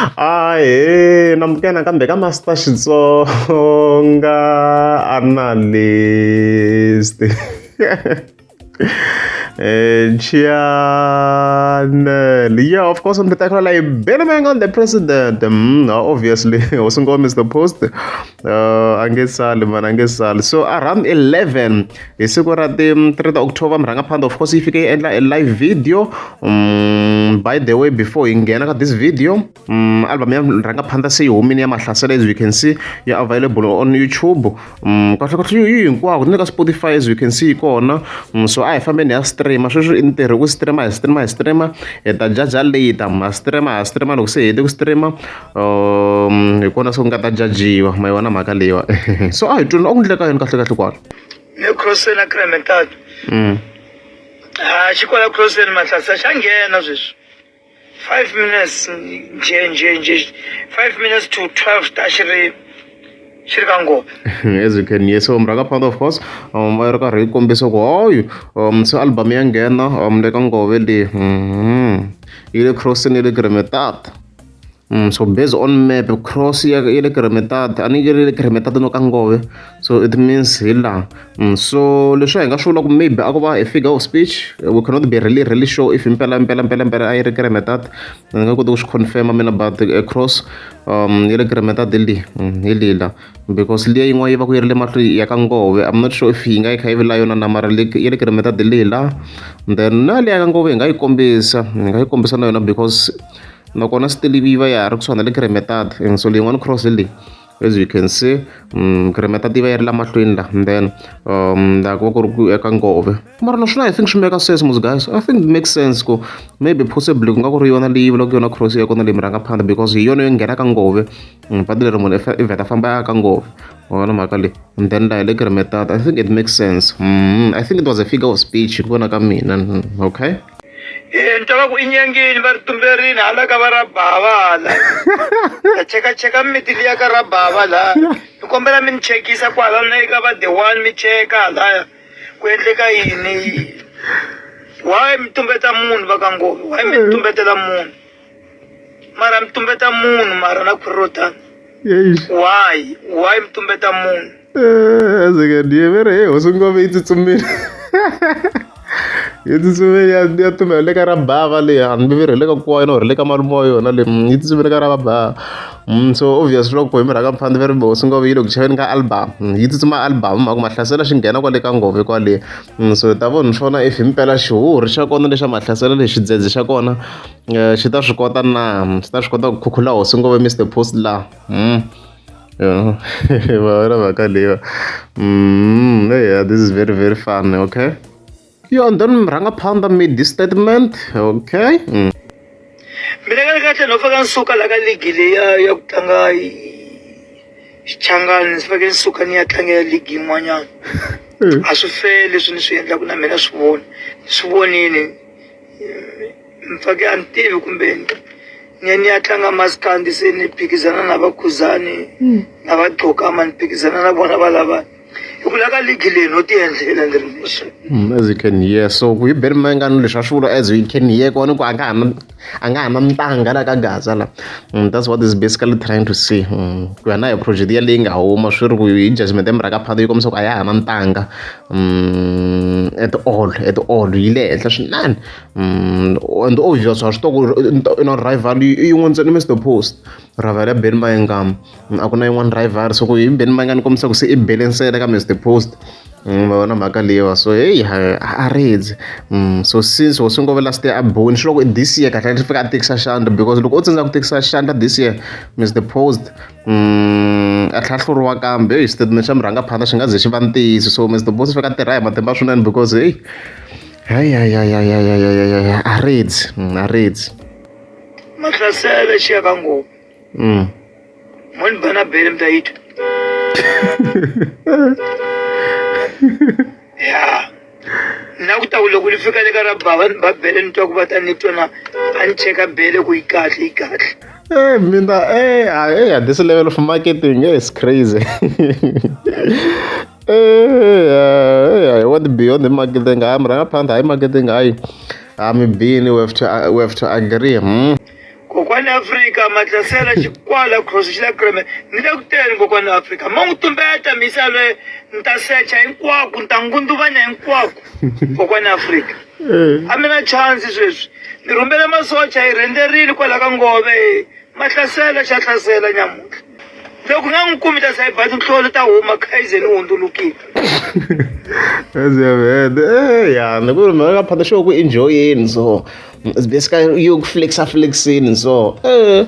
Ahee namukela nakambe ka Master Xitsonga Analyst channel. Yeah, of course, I'm the title like Benny on the president. Obviously, also go Mr. Post. A nge sali man, a nge sali. So around 11 hi siku ra ti 3 ta October murhangaphandle of course yi fike yi endla a live video. By the way, before hi nghena ka this video, album ya Murhangaphandle se yi humile ya Mahlasela, as you can see, ya available on YouTube. Kahle kahle yi hinkwako ni le ka Spotify, as you can see, yi kona. So a hi fambeni hi ya streama sweswi, i ntirho ku streama, hi streama, hi streama, hi ta jaja later. Ha streama, ha streama, loko se hi hete ku streama hi kona se ku nga ta jajiwa. Ma yi vona mhaka leyiwa? So a hi twini a ku ndleka yini kahle kahle kwala. Ne crosseni a Kremetart. Ha xi kwala crosseni Mahlasa xa nghena sweswi. 5 minutes nje nje nje 5 minutes to 12 ta xi ri ka ngopfu. As you can hear, so Murhangaphandle of course va ri karhi yi kombisa ku hoyi se album ya nghena le ka ngove leyi yi le crossini ya le Kremetart. So based on map, cross ya le Kremetart, a ni yi ri le Kremetart no ka ngove, so it means hi laha. So leswi hi nga swi vula ku maybe a ko va a figure of speech. We cannot be really really sure if impela impela impela impela a yi ri Kremetart. Ni nga koti ku swi confirm mina, but a cross ya le Kremetart hi leyi, hi leyi la, because liya yin'wana yi va ku yi ri le mahlweni ya ka ngove, I'm not sure if yi nga yi kha yi vula yona na, mara ya le Kremetart hi leyi la. Then na liya ka ngove hi nga yi kombisa, hi nga yi kombisa na yona, because nakona still yi va ya ha ri kusuhani na le Kremetart. So leyin'wana cross hi leyi, as you can see, Kremetart yi va yi ri la mahlweni la, then la ku va ku ri ku eka ngove. Mara naswona I think swi make sense mos, guys. I think it makes sense ku maybe possibly ku nga ku ri yona leyi vulaka yona cross ya kona leyi Murhangaphandle, because hi yona yo nghena ka ngove. Patu leri munhu i vheta famba ya ka ngove, wa vona mhaka leyi? And then laha hi le Kremetart. I think it makes sense. I think it was a figure of speech hi ku vona ka mina. Okay. Ni twa va ku i nyangini va ri tumberini hala ka va ra bava hala. Ta chekacheka mimiti liya ka ra bava laha. Ni kombela mi ni chekisa kwala na eka va the one mi cheka halaya ku endleka yini. Why mi tumbeta munhu va ka ngove? Why mi tumbetela munhu? Mara mi tumbeta munhu mara na khwiri ro tani. Why? Why mi tumbeta munhu? Ezeke ndiye ve ri hey hosi ngove yi tsutsumile, yi tsutsumile ya tumbela le ka ra bava leyi. A ni vi ri le ka kokwa wa yena or le ka malume wa yona leyi, yi tsutsumile ka ra bava. So obviously loko hi Murhangaphandle va ri hosi ngove yi le ku chaveni ka album, yi tsutsuma album mhaka Mahlasela xi nghena kwale ka ngove kwale. So hi ta vona swona if himpela xihuhuri xa kona lexa Mahlasela lexi xidzedze xa kona xi ta swi kota na xi ta swi kota ku khukhula hosi ngove Mr Post la. Va vona mhaka leyiwa? Yeah, this is very very funny. Okay, yeah, and then Murhangaphandle made this statement, okay. Mina kahle kahle no faka ni suka la ka league leyi ya ku tlanga xichangani, ndzi fanekele ni suka ni ya tlangela league yin'wanyana. A swi fair leswi ni swi endlaka na mina swi vona ni swi vonile. Ni fake a ni tivi kumbe ni ya ni ya tlanga maskandi se ni phikizana na va Khuzani na va Gcokama, ni phikizana na vona valava hi ku la ka league leyi no ti endlela ni ri nexe. As you can hear, so ku hi Benny Mayengani leswi a swi vula, as you can hear kona ku a nga ha na ntanga la ka Gaza la. That's what is basically trying to say. Ku ya na hi project ya leyi nga huma, swi ri ku hi judgment ya Murhangaphandle yi kombisa ku a ya ha na ntanga at all, at all, yi le henhla swinene. And obvious wa swi tiva ku i na rival i yin'we ntsena, Mr Post, rival ya Benny Mayengani. A ku na yin'wana rival. So ku hi Benny Mayengani kombisa ku se i balansela ka Mr Post. Va vona mhaka leyiwa? So heyi, a redzi. So since hosi ngove last year a biwini, swi loko this year kahle swi fika a tikisa xandla, because loko o tsandzeka ku tikisa xandla this year Mr Post a tlhela a hluriwa kambe, heyi, statement xa Murhangaphandle xi nga ze xi va ntiyiso. So Mr Post fika a tirha hi matimba swinene, because heyi, hayi hayi hayi hayi hayi hayi hayi, a redzi, a redzi. Mahlasela xi ya ka ngopfu. Mo ni ba na bele mi ta yi twa. Ya na ku ta ku loko ni fika le ka ra bava ni ba bele ni twa ku va ta ni twa na a ni cheka bele ku yi kahle, yi kahle. Mina eh, this level of marketing is crazy. I went beyond the marketing. I'm Murhangaphandle, hayi marketing, hayi. I'm bini, we have to agree. Kokwani Afrika Mahlasela xikwala cross xi la kreme ni le ku teni kokwani Afrika ma n'wi tumbeta misa lwe ni ta secha hinkwako ni ta ngunduvanya hinkwako kokwani Afrika a mi na chance sweswi ni rhumele masocha hi rhendzerile kwala ka ngove Mahlasela xa hlasela nyamuntlha loko nga n'wi kumi ta sayiba tinhlolo ta huma Kaizen u hundzulukile. As you have heard, eh, yeah, ni ku ri mhaka phata xo ku enjoyeni so it's basically you flexa flexini so eh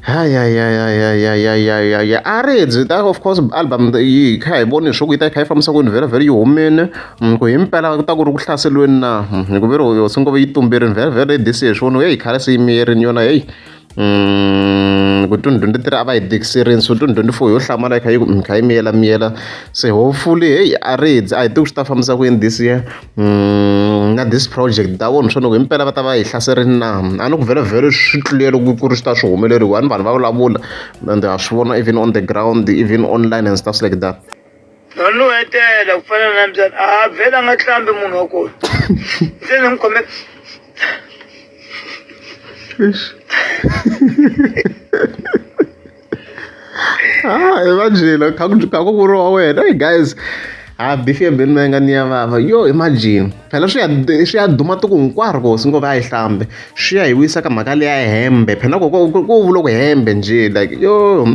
Hayi hayi hayi hayi hayi hayi hayi hayi a ri byi ta of course album yi kha hi voni swo ku yi ta yi kha yi fambisa ku yini vhele vhele yi humile ku hi mpela ku ta ku ri ku hlaseriweni na hi ku veri hosi ngove yi tumberini vhele vhele this year swona heyi khale se yi miyerini yona heyi ku 2023 a va yi dikiserini so 2024 yo hlamala yi kha yi ku kha yi miyela miyela se hopefully heyi a ri dzi a hi tivi ku swi ta fambisa ku yini this year na this project ta vona swona ku himpela va ta va hi hlaserini na a ni ku vhele vhele swi tlulele ku ri swi ta swi humeleriwa a ni vanhu va vulavula and ha swi vona even on the ground even online and stuff like that. No no etela ku fana na mbyana a vhela a nga hlambi munhu wa kona se ni n'wi khome. Ah, imagine kha ku kha ku vuriwa wena hey guys a beef ya Benny Mayengani ya vava yo imagine phela swi ya swi ya duma tiko hinkwaro ku hosi ngove a yi hlambi swi ya hi vuyisa ka mhaka leya hembe phela ku ku ku vula ku hembe njhe like yo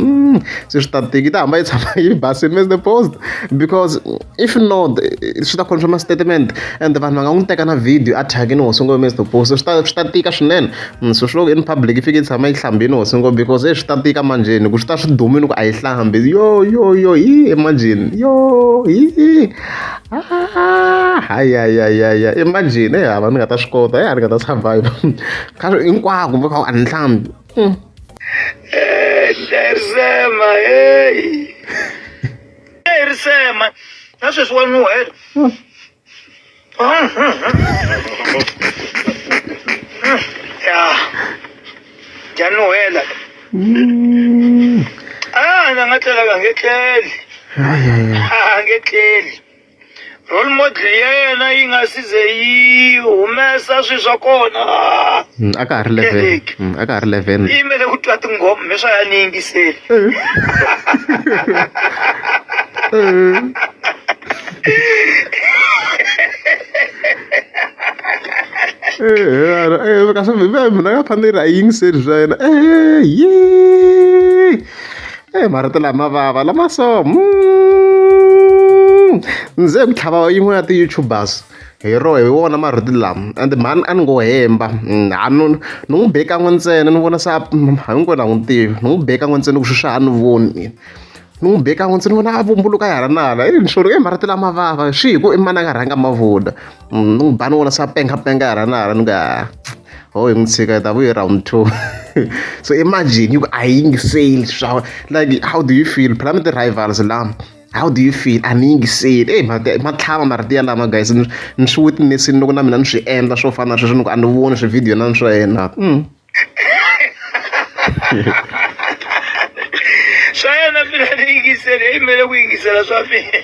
se swi ta tika yi ta hamba yi tshama yi basile miss the post because if not swi ta confirm statement and vanhu va nga n'wi teka na video a thyakini hosi ngove miss the post swi ta swi ta tika swinene so swi loko in public yi fike yi tshama yi hlambini hosi ngove because e swi ta tika manjheni ku swi ta swi dumile ku a yi hlambi yo yo yo hi imagine yo hi ah hayi hayi hayi hayi imagine e hava ni nga ta swi kota e a ni nga ta survive kha hinkwako va kha a ni hlambi. Eh, Risema, hey. Hey, risema. Na sweswi wa nuhela. Ya. Ya nuhela. Ah, na nga tlela ka nge tleli. Ah, nge tleli. Role model ya yena yi nga si ze yi humesa swilo swa kona. A ka ha ri 11. A ka ha ri 11. Yi yimele ku twa tinghoma mi swa ya ni yingiseli. Kasi mina nga fanele a yingiseli swa yena yi marito lama vava lama so ndze ku tlhava yin'we ya ti-youtubers hi ro hi wona marito lama and mhani a ni ngo hemba a no ni n'wi be kan'we ntsena ni vona se a hinkwenu a n'wi tivi ni n'wi be kan'we ntsena ku swi swa ha ni voni mina ni n'wi be kan'we ntsena ni vona a vumbuluka hala na hala i ni sure marito lama vava swi hi ku i mani a nga rhanga ma vula ni n'wi ba ni vona se a pengapenga hala na hala ni ku ha ho hi n'wi tshika hi ta vuya round two so imagine you a yingiseli swa like how do you feel phela mi ti-rivals lama how do you feel a ni yingiseli eyi ma tlhava marito ya lama guys ni swi witnessini loko na mina ni swi endla swo fana na sweswo ni ku a ni voni swi-video na swa yena. Swa yena mina ni yingiseli yi yimele ku yingisela swa mina.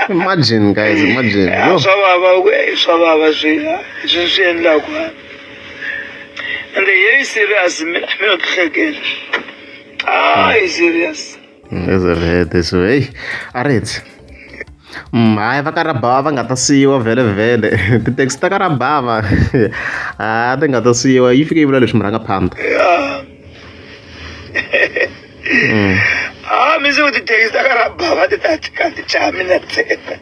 Imagine guys imagine yo swa vava swa vava swi leswi swi endlaku ende yi serious mina mina ti hleketa ah yi serious. So hey a ri hayi va ka Rabava va nga ta siyiwa vhele vhele ti-taxi ta ka Rabava a ti nga ta siyiwa yi fike yi vula leswi murhangaphandle. Ah, mi se ku ti-taxi ta ka Rabava ti ta tika ti chaya mina ntsena.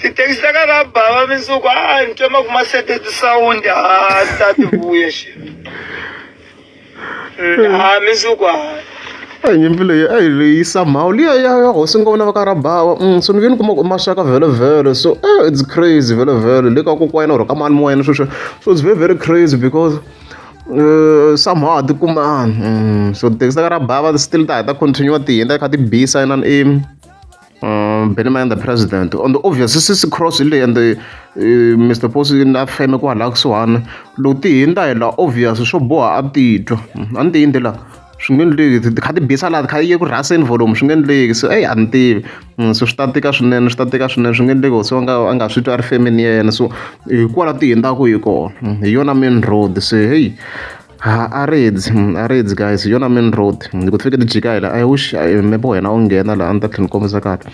Ti-taxi ta ka Rabava mundzuku a ni twa ma ku ma sete tisawundi a ti ta ti vuya xi. A mundzuku a. A nyimpi leyi a yi leyi somehow liya ya ya hosi ngopfu na va ka Rabawa so ni ve ni kuma ku i maxaka vhele vhele so it's crazy vhele vhele le ka kokwana or ka mhani wa yena sweswo so it's very very crazy because somehow ha ti kuma so tithekisi ta ka Rabava still ta ha ta continue ti hundza ti kha ti bisa inani i Benny Mayengani the president on the obvious sisi cross hi leyi ende Mister Post na feme kwala kusuhani loko ti hundza hi la obvious swo boha a titwa a ni ti hundzi la. Swi nge endleki ti kha ti bisa laha ti kha yi ye ku rhaseni volume swi nge endleki so eyi a ni tivi so swi ta tika swinene swi ta tika swinene swi nge endleki hosi a nga a nga swi twi a ri femeni ya yena so hi kwala ti hundzaka hi kona hi yona main road se heyi ha a ridzi a ridzi guys hi yona main road loko ti fike ti jika hi la I wish mepe wa hina a wu nghena laha a ni ta tlhela ni kombisa kahle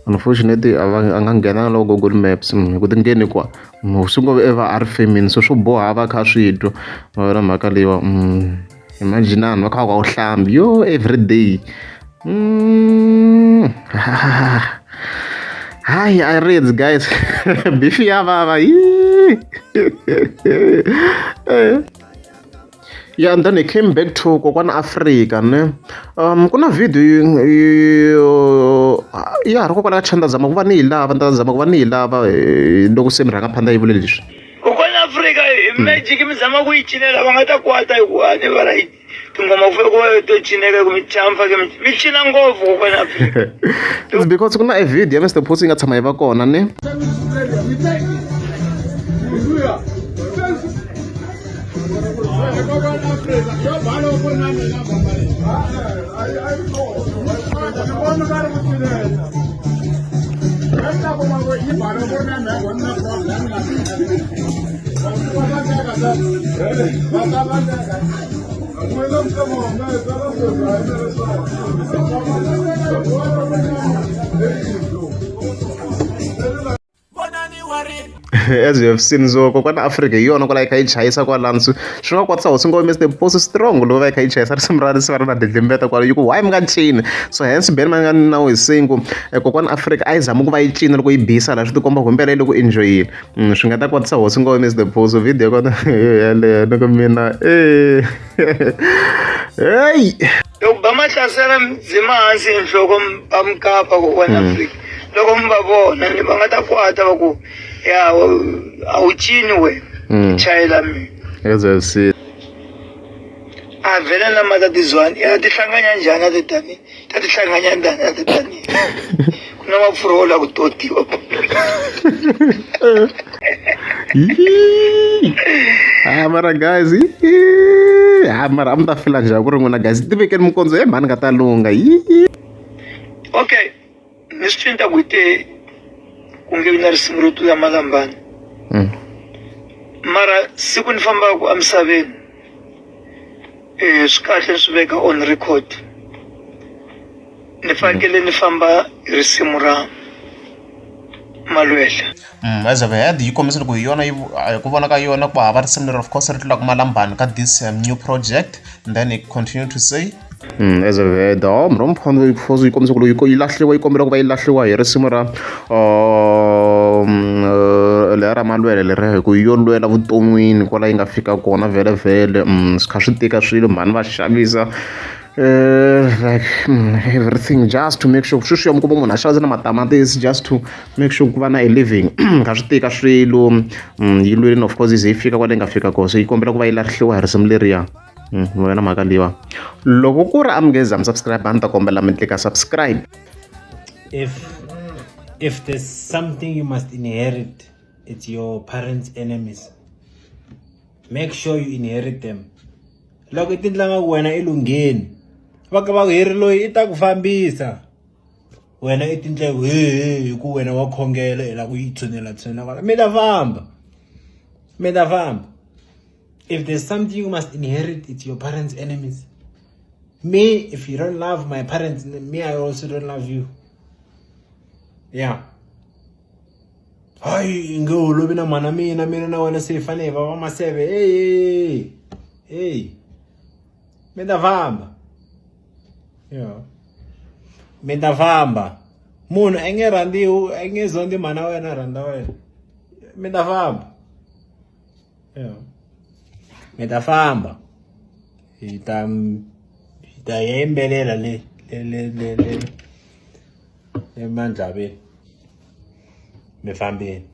unfortunately a va a nga nghenanga loko Google Maps hi ku ti ngheni kwa swi ngo i va a ri femini so swo boha a va a kha a swi twa ma vona mhaka leyiwa imagine-ani va kha va ku a wu hlambi yo everyday hayi a ridzi guys beef ya vava Yeah, and then he came back to kokwana Africa ne ku na video ya ha ri kokwala ka Chanda zama ku va ni yi lava ni ta zama ku va ni yi lava loko se murhangaphandla yi vule leswi. Kokwana Africa hi magic mi zama ku yi cinela va nga ta kwata hi ku a ni va right tinghoma ku fanele ku va to cineka ku mi chamfa ke mi cina ngopfu kokwana Africa. It's because ku na a video ya Mr Post yi nga tshama yi va kona ne. As you have seen so kokwana Africa hi yona kwala yi kha yi chayisa kwalano so swi nga kwatisa hosi ngome Mr Post strong loko va yi kha yi chayisa risimu ra risiva ra na dlidlimbeta kwala yi ku why mi nga cini so hence Ben Mayengani now is saying ku kokwana Africa a yi zami ku va yi cina loko yi bisa laha swi tikomba ku himpela yi le ku enjoyeni swi nga ta kwatisa hosi ngome Mr Post video ya kona yeleyo ni ku mina e hey Loko ba Mahlasela mi dzima hansi hi nhloko mi ba mikapa kokwana Afrika loko mi va vona ni va nga ta kwata va ku ya a wu cini we chayela mina As I've seen. A vhela na mata tizwani ya ti hlanganya njhani a ti tani ta ti hlanganya njhani a ti tani ku na mafurha wo la ku totiwa. Ah mara guys ah mara a mi ta fila njhani ku ri n'wina guys ti vekeni minkondzo he mhani nga ta lungha. Okay ni swi twini ta ku te ku nge vi na risimu ro tlula malambani mara siku ni fambaka emisaveni swi kahle ni swi veka on record ni fanekele ni famba hi risimu ra Malwela. As I've heard yi kombisa loko hi yona yi hi ku vona ka yona ku hava risimu leri of course ri tlulaka malambani ka this new project and then it continue to say as I've heard oh mromphondzo yi yi kombisa ku loko yi lahliwa yi kombela ku va yi lahliwa hi risimu ra leri ra malwele leriya hi ku yo lwela vuton'wini kwala yi nga fika kona vhele vhele swi kha swi tika swilo mhani va xavisa like everything just to make sure sweswiya mi kuma munhu a xavisa na matamatisi just to make sure ku va na a living kha swi tika swilo yi lwelini of course yi ze yi fika kwale yi nga fika kona so yi kombela ku va yi lahliwa hi risimu leriya wena mhaka leyiwa loko ku ri a mi nge za mi subscribe a ni ta kombela mi tlika subscribe. If there's something you must inherit, it's your parents' enemies. Make sure you inherit them. Loko i tindla nga ku wena i lungheni va ka va ku heri loyi i ta ku fambisa wena i tindla ku he he hi ku wena wa khongela i lava ku yi tshunela tshunela kwala mi ta famba mi ta famba. If there's something you must inherit, it's your parents' enemies. Me, if you don't love my parents, me, I also don't love you. Yeah. Hayi nge holovi na mhana mina mina na wena se hi fanele hi va va maseve hey hey mi ta famba yeah mi ta famba munhu a nge rhandzi a nge zondi mhana wena a rhandza wena mi ta famba yeah mi ta famba hi ta hi ta yimbelela le le le le le le mandlaveni mi fambeni.